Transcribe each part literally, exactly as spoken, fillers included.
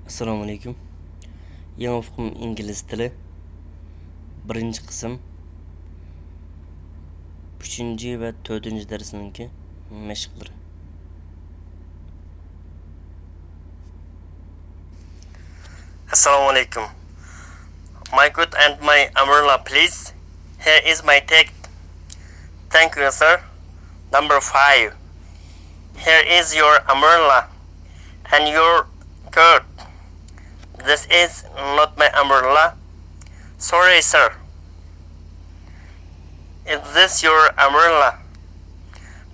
ئەسسالامۇئەلەيكۇم. يېڭى ئۇقۇم ئىنگلىز تىلى. بىرىنچى قىسىم. ئۈچىنچى ۋە تۆتىنچى دەرسنىڭكى مەشىقلىرى. ئەسسالامۇئەلەيكۇم. My coat and my umbrella, please. Here is my ticket. Thank you, sir. Number five. Here is your umbrella and your coat. This is not my umbrella. Sorry, sir. Is this your umbrella?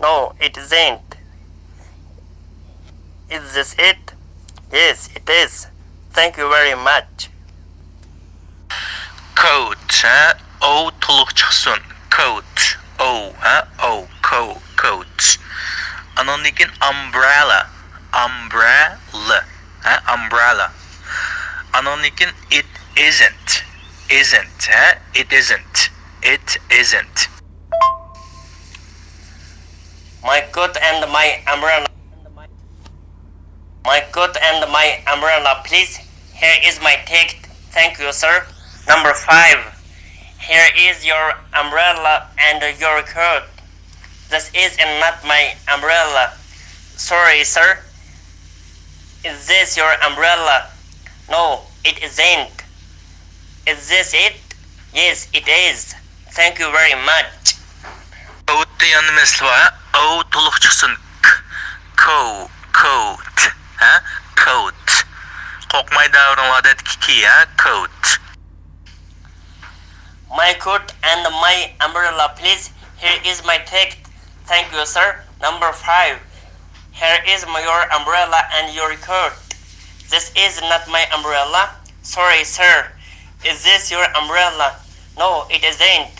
No, it isn't. Is this it? Yes, it is. Thank you very much. Coat, ھە؟ O تولۇق چىقسۇن. Coat. O، ھە؟ O. Co-، coat. ئانىڭدىن كېيىن umbrella. Umbrella. ھە؟ Umbrella. ئانىڭدىن كېيىن it isn't. Isn't، ھە؟ It isn't. It isn't. My coat and my umbrella. My coat and my umbrella, please. Here is my ticket. Thank you, sir. Number five. Here is your umbrella and your coat. This is not my umbrella. Sorry, sir. Is this your umbrella? No, it isn't. Is this it? Yes, it is. Thank you very much. Coat دېگەن نېمىسى بار؟ O تولۇق چىقسۇن. K. Co-، coat. ھە؟ Coat. قورقماي دەۋرىڭلار دەيدىكى، ھە؟ Coat. My coat and my umbrella, please. Here is my ticket. Thank you, sir. Number five. Here is my, your umbrella and your coat. This is not my umbrella. Sorry, sir. Is this your umbrella? No, it isn't.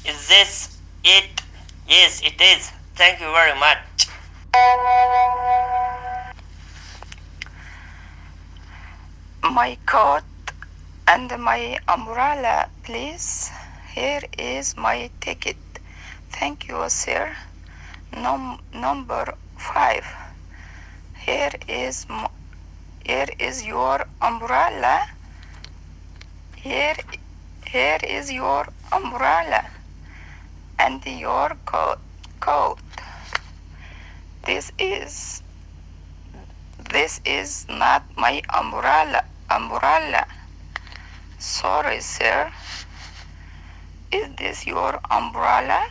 Is this it? Yes, it is. Thank you very much. My coat and my umbrella, please. Here is my ticket. Thank you, sir. Num- number five. Here is m- here is your umbrella. Here, here is your umbrella and your co- coat. This is, this is not my umbrella. Umbrella. Sorry, sir. Is this your umbrella?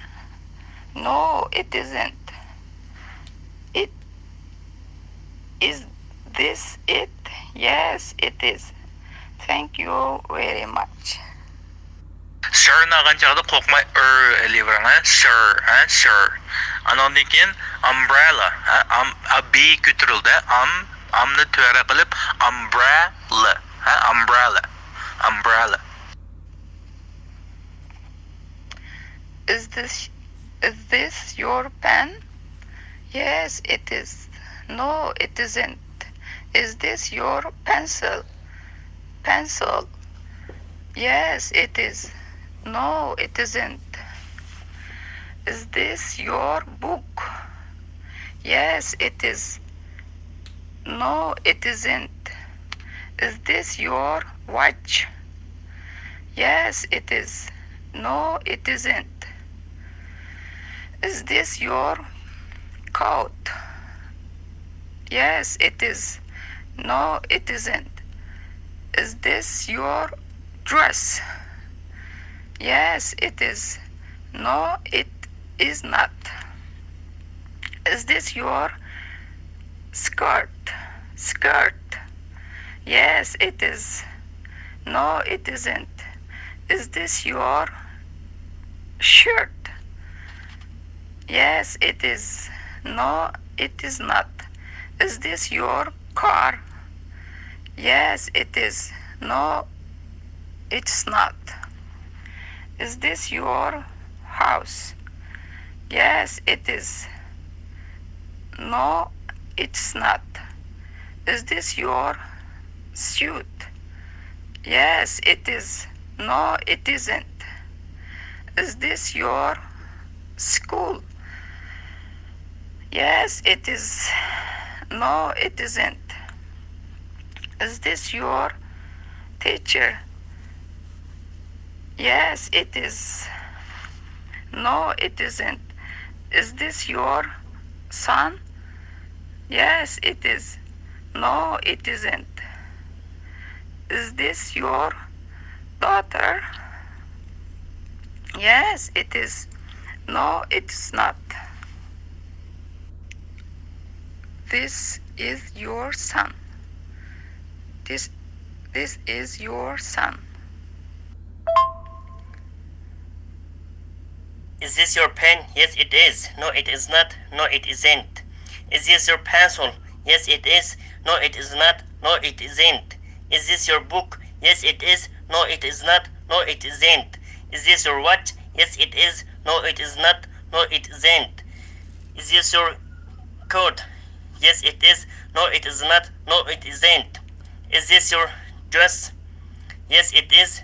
No, it isn't. It is this it? Yes, it is. Thank you very much. Sir نى ئالغان چاغدا قورقماي ئىر ئېلىۋېرىڭ، ھە؟ Sir، ھە؟ Sir. ئانىڭدىن كېيىن umbrella، ھە؟ Am، a، B كۆتۈرۈلدى. Am، am نى تۆۋەنرەك قىلىپ، umbrella، ھە؟ Umbrella. Umbrella. Is this, is this your pen? Yes, it is. No, it isn't. Is this your pencil? Pencil. Yes, it is. No, it isn't. Is this your book? Yes, it is. No, it isn't. Is this your watch? Yes, it is. No, it isn't. Is this your coat? Yes, it is. No, it isn't. Is this your dress? Yes, it is. No, it is not. Is this your skirt? Skirt. Yes, it is. No, it isn't. Is this your shirt? Yes, it is. No, it is not. Is this your car? Yes, it is. No, it's not. Is this your house? Yes, it is. No, it's not. Is this your suit? Yes, it is. No, it isn't. Is this your school? Yes, it is. No, it isn't. Is this your teacher? Yes, it is. No, it isn't. Is this your son? Yes, it is. No, it isn't. Is this your daughter? Yes, it is. No, it's not. This is your son. This, this is your son. Is this your pen? Yes, it is. No, it is not. No, it isn't. Is this your pencil? Yes, it is. No, it is not. No, it isn't. Is this your book? Yes, it is. No, it is not. No, it isn't. Is this your watch? Yes, it is. No, it is not. No, it isn't. Is this your coat? Yes, it is. No, it is not. No, it isn't. Is this your dress? Yes, it is.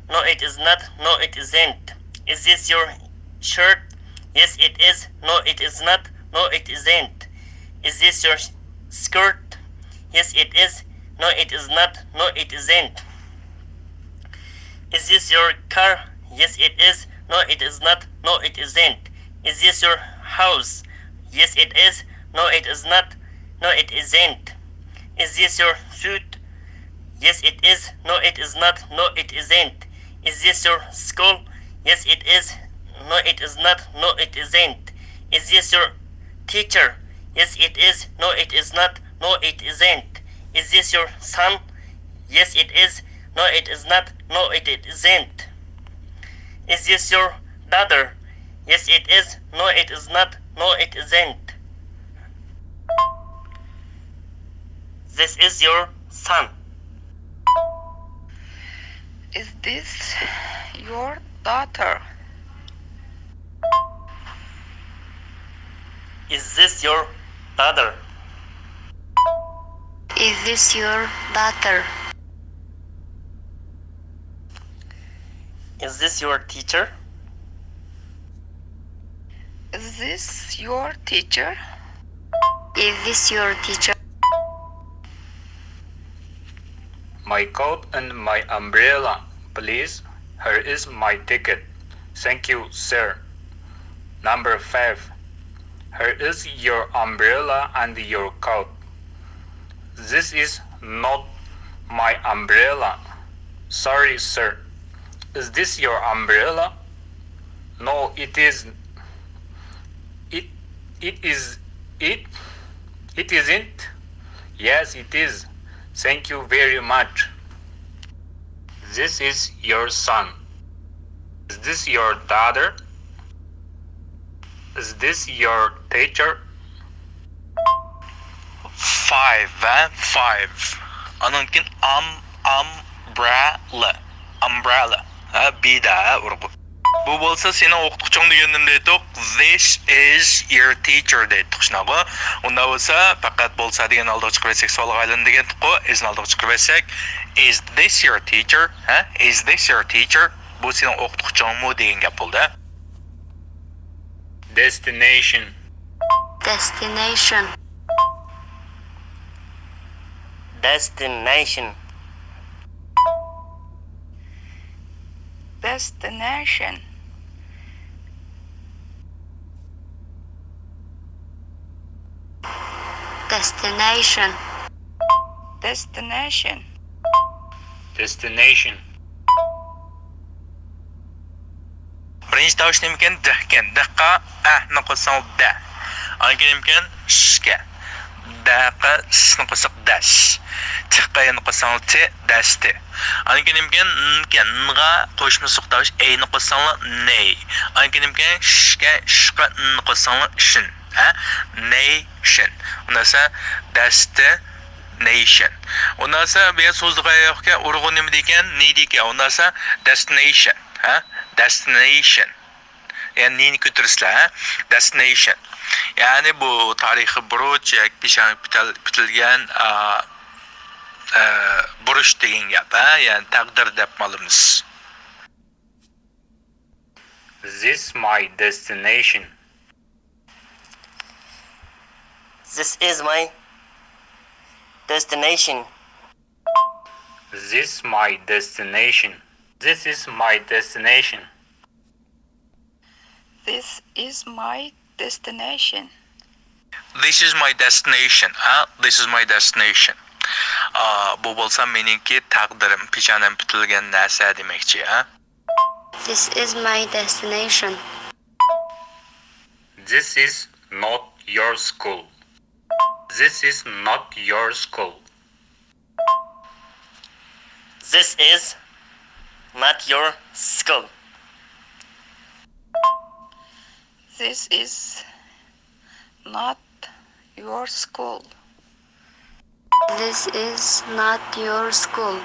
No, it is not. No, it isn't. Is this your shirt? Yes, it is. No, it is not. No, it isn't. Is this your skirt? Yes, it is. No, it is not. No, it isn't. Is this your car? Yes, it is. No, it is not. No, it isn't. Is this your house? Yes, it is. No, it is not. No, it isn't. Is this your suit? Yes, it is. No, it is not. No, it isn't. Is this your school? Yes, it is. No, it is not. No, it isn't. Is this your teacher? Yes, it is. No, it is not. No, it isn't. Is this your son? Yes, it is. No, it is not. No, it isn't. Is this your daughter? Yes, it is. No, it is not. No, it isn't. This is your son. Is this your daughter? Is this your daughter? Is this your daughter? Is this your teacher? Is this your teacher? Is this your teacher? My coat and my umbrella, please. Here is my ticket. Thank you, sir. Number five. Here is your umbrella and your coat. This is not my umbrella. Sorry, sir. Is this your umbrella? No, it is. It, it is. It, it isn't. Yes, it is. Thank you very much. This is your son. Is this your daughter? Is this your teacher? Five، ھە؟ Five. ئاندىن كېيىن ئام، ئام، برا، لە. Umbrella. ھە، بىدا، ھە، ئۇرغۇ. بۇ بولسا سېنىڭ ئوقۇتقۇچۇڭ دېگەندىن دەيتتۇق. This is your teacher دەيتتۇق، شۇنداققۇ؟ ئۇنداق بولسا، پەقەت بولسا دېگەن ئالدىغا چىقىۋەتسەك سوئالغا ئايلىنىدۇ دېگەنتۇققۇ. Is نى ئالدىغا چىقىرىۋەتسەك، is this your teacher؟ ھە؟ Is this your teacher؟ بۇ سېنىڭ ئوقۇتقۇچۇڭمۇ دېگەن گەپ بولدى، ھە؟ Destination. Destination. Destination. Destination. Destination. Destination. Destination. بىرىنچى تاۋۇش نېمىكەن؟ دەكەن. دەققە ئەنى قوشساڭ دە. ئاندىن كېيىن نېمىكەن؟ شكە. دەققە شنى قوشساق دەش. تىققە يەنە قوشساڭ تى، دەشتى. ئاندىن كېيىن نېمىكەن؟ نكەن. نغا قوشما سوق تاۋۇش ئەينى قوشساڭلار نەي. ئاندىن كېيىن نېمىكەن؟ شكە شقا ننى قوشساڭلار شىن. ھە؟ نەيشىن. ئۇنداق دەستى نەيشىن. ئۇنداق بۇ يەر سوزۇلغان يوقكەن، ئۇرغۇ نېمە دېگەن؟ نى دېگەن. ئۇنداق destination. ھە؟ Destination. يەنى نىنى كۆتۈرىسىلەر، ھە؟ Destination. يەنى بۇ تارىخىي بۇرۇچ ياكى پېشانە پۈتەل-، پۈتۈلگەن، ئا، ئا، بۇرۇچ دېگەن گەپ، ھە؟ يەنى تەقدىر دەپ ئالىمىز. This my destination. This is my destination. This my destination. This is my destination. This is my destination. This is my destination. ھە؟ This is my destination. ئا، بۇ بولسا مېنىڭكى تەقدىرىم، پېشانەم پۈتۈلگەن نەرسە دېمەكچى، ھە؟ This is my destination. This is not your school. This is not your school. This is not your school. This is not your school. This is not your school.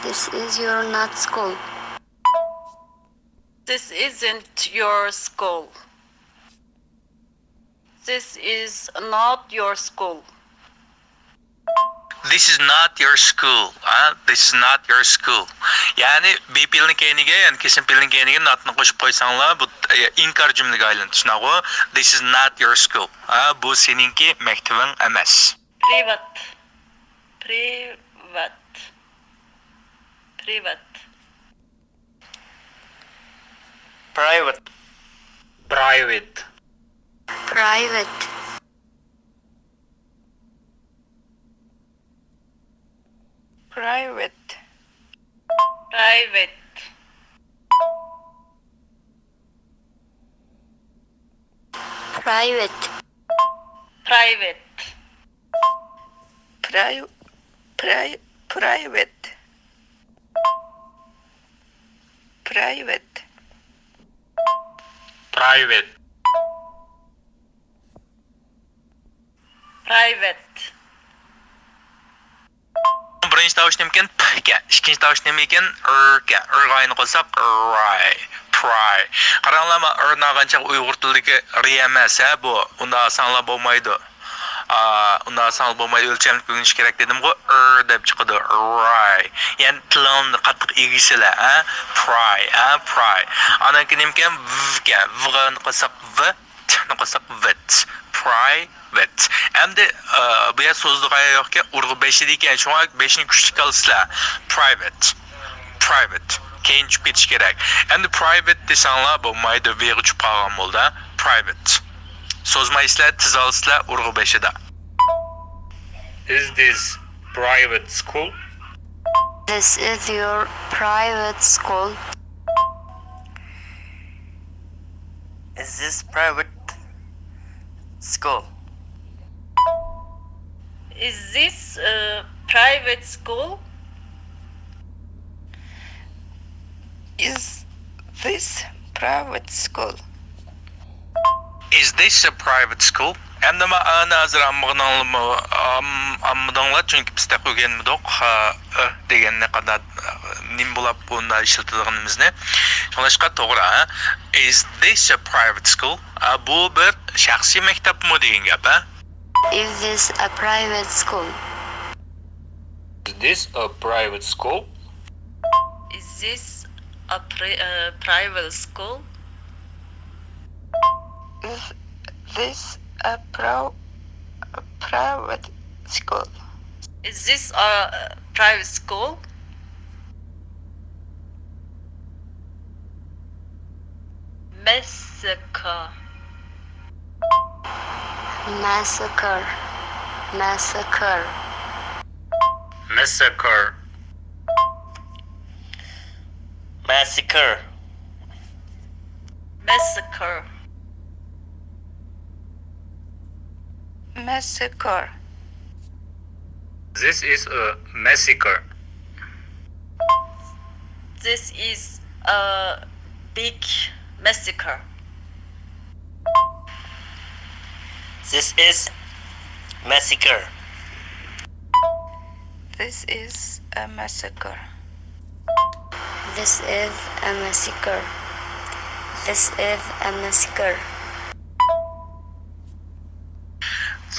This is your not school. This isn't your school. This is not your school. This is not your school. ھە؟ This is not your school. يەنى be پېئىلنىڭ كەينىگە، يەنى كېسىم پېئىلنىڭ كەينىگە not نى قوشۇپ قويساڭلار، بۇ، ئە، ئىنكار جۈملىگە ئايلىنىدۇ، چۈشىنەغۇ؟ This is not your school. ھە، بۇ سېنىڭكى مەكتىۋىڭ ئەمەس. Privat. Privat. Privat. Private. Private. Private. Private. Private. Private. Private. Pri-, pri-, private. Private. Private. Private. بىرىنچى تاۋۇش نېمىكەن؟ پ ئىكەن. ئىككىنچى تاۋۇش نېمىكەن؟ ر ئىكەن. ر غايىنى قوشساق، راي، پراي. قاراڭلارما، ر ناغانچە ئۇيغۇر تىلىدىكى ر ئەمەس، ھە، بۇ. ئۇنداق ئالساڭلار بولمايدۇ. ئا، ئۇنداق ئالساڭلار بولمايدۇ، ئۆلچەملىك ئۆگىنىش كېرەك دېدىمغۇ، ر دەپ چىقىدۇ، راي. يەنى تىلىڭنى قاتتىق ئېگىسىلە، ھە، پراي، ھە، پراي. ئانىڭكى نېمىكەن؟ ۋ ئىكەن. ۋ غايىنى قوشساق، ۋ، ت نى قوشساق، ۋىت، پراي. ۋىت. ئەمدى، ئە، بۇ يەر سوزۇلىدىغان يەر يوقكەن، ئۇرغۇ بېشىدا ئىكەن، شۇڭا بېشىنى كۈچلۈك ئالىسىلەر. Private. Private. كەينى چۈشۈپ كېتىشى كېرەك. ئەمدى private دېسەڭلار بولمايدۇ، ۋېغا چۈشۈپ قالغان بولىدۇ. Private. سوزمايسىلەر، تېز ئالىسىلەر ئۇرغۇ بېشىدا. Is this private school? This is your private school. Is this private school? Is this a private school? Is this private school? Is this a private school? ئەمدى ما ئانى ھازىر ئاڭلىمىغىنىڭلارمۇ، ئام-، ئاڭلىمىدىڭلار، چۈنكى بىز تېخى ئۆگەنمىدۇق. ھا، ئۆ دېگەننى قانداق، نېمە بولۇپ بۇنداق ئىشلىتىدىغىنىمىزنى. شۇڭلاشقا توغرا، ھە؟ Is this a private school? ئا، بۇ بىر شەخسىي مەكتەپمۇ دېگەن گەپ، ھە؟ Is this a private school? Is this a private school? Is this a pri-, uh, private school? Is this a pro-, a private school? Is this a, uh, private school? Massacre. Massacre. Massacre. Massacre. Massacre. Massacre. Massacre. This is a massacre. This is a big massacre. This is massacre. This is a massacre. This is a massacre. This is a massacre.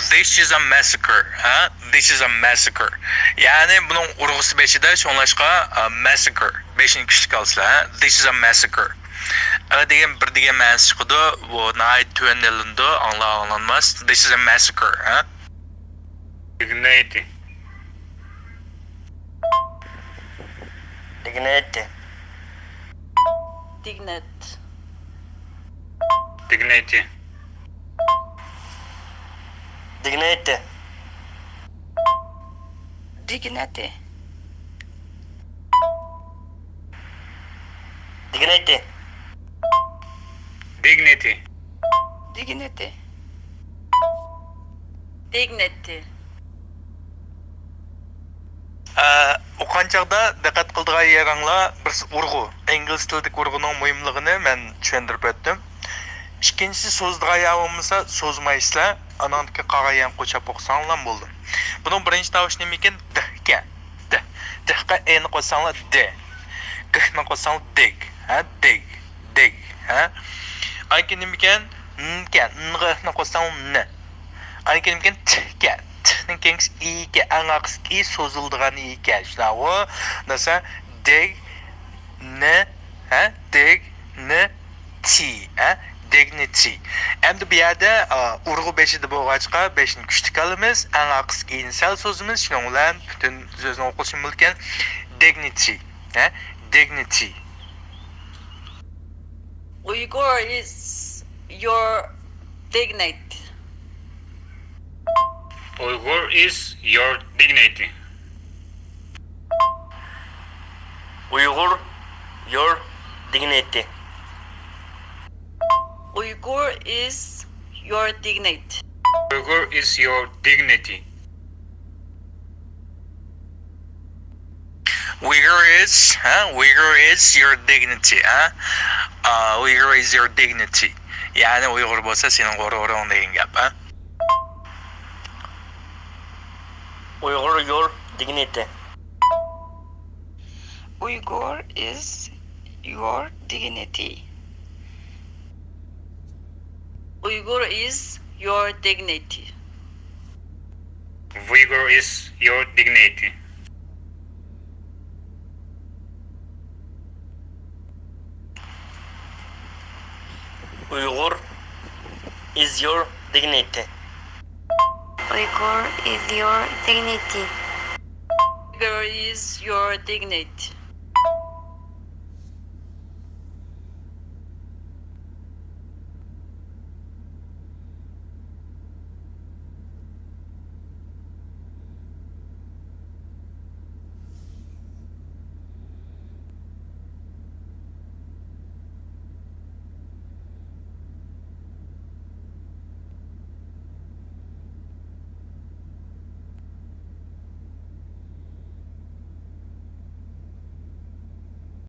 This is a massacre. ھە؟ This is a massacre. يەنى بۇنىڭ ئۇرغۇسى بېشىدا، شۇڭلاشقا، ئا، massacre. بېشىنى كۈچلۈك ئالسىلەر، ھە؟ This is a massacre. ئا دېگەن بىر دېگەن مەنىسى چىقىدۇ. بۇ ناھايىتى تۆۋەن ئېلىنىدۇ. ئاڭلار ئاڭلانماس. This is a massacre. ھە؟ Dignity. Dignity. Dignet. Dignity. Dignity. Dignity. Dignity. Dignity. Dignity. Dignity. ئوقۇغان چاغدا دىققەت قىلىدىغان يېرىڭلار بىرسى ئۇرغۇ، ئىنگلىز تىلىدىكى ئۇرغۇنىڭ مۇھىملىقىنى مەن چۈشەندۈرۈپ ئۆتتۈم. ئىككىنچىسى سوزىدىغان يەر بولمىسا سوزمايسىلەر، ئانىڭدىكى قالغان يەرنى قوشاپ ئوقۇساڭلار بولىدۇ. بۇنىڭ بىرىنچى تاۋۇشى نېمىكىن؟ دىكەن. دى. دىغا ئېنى قوشساڭلار دى. گىھنى قوشساڭلار دىگ. ھە، دىگ. دىگ. ھە. ئايكى نېمىكەن؟ نكەن. نغىنى قوشساڭ نى. ئايكى نېمىكەن؟ تىكەن. تىنىڭ كەينىكىسى ئىكەن. ئەڭ ئارقىسىدىكى ئى سوزۇلىدىغان ئىكەن. شۇنداقغۇ؟ دېسە دىگ نى. ھە، دىگ نى تى. ھە، دىگنىتى. ئەمدى بۇ يەردە ئۇرغۇ بېشىدا بولغاچقا بېشىنى كۈچلۈك ئالىمىز، ئەڭ ئارقىسىدىكى ئىنى سەل سوزىمىز، شۇنىڭ بىلەن پۈتۈن سۆزنى ئوقۇشى مۇمكىن. دىگنىتى. ھە، دىگنىتى. Uyghur is your dignity. Uyghur is your dignity. Uyghur, your dignity. Uyghur is your dignity. Uyghur is your dignity. Uyghur is, ھە؟ Uyghur is your dignity, ھە؟ ئا، Uyghur is your dignity. يەنى ئۇيغۇر بولسا سېنىڭ غۇرۇرۇڭ دېگەن گەپ، ھە؟ Uyghur, your dignity. Uyghur is your dignity. Uyghur is your dignity. Uyghur is your dignity. Uyghur is your dignity. Uyghur is your dignity. Uyghur is your dignity.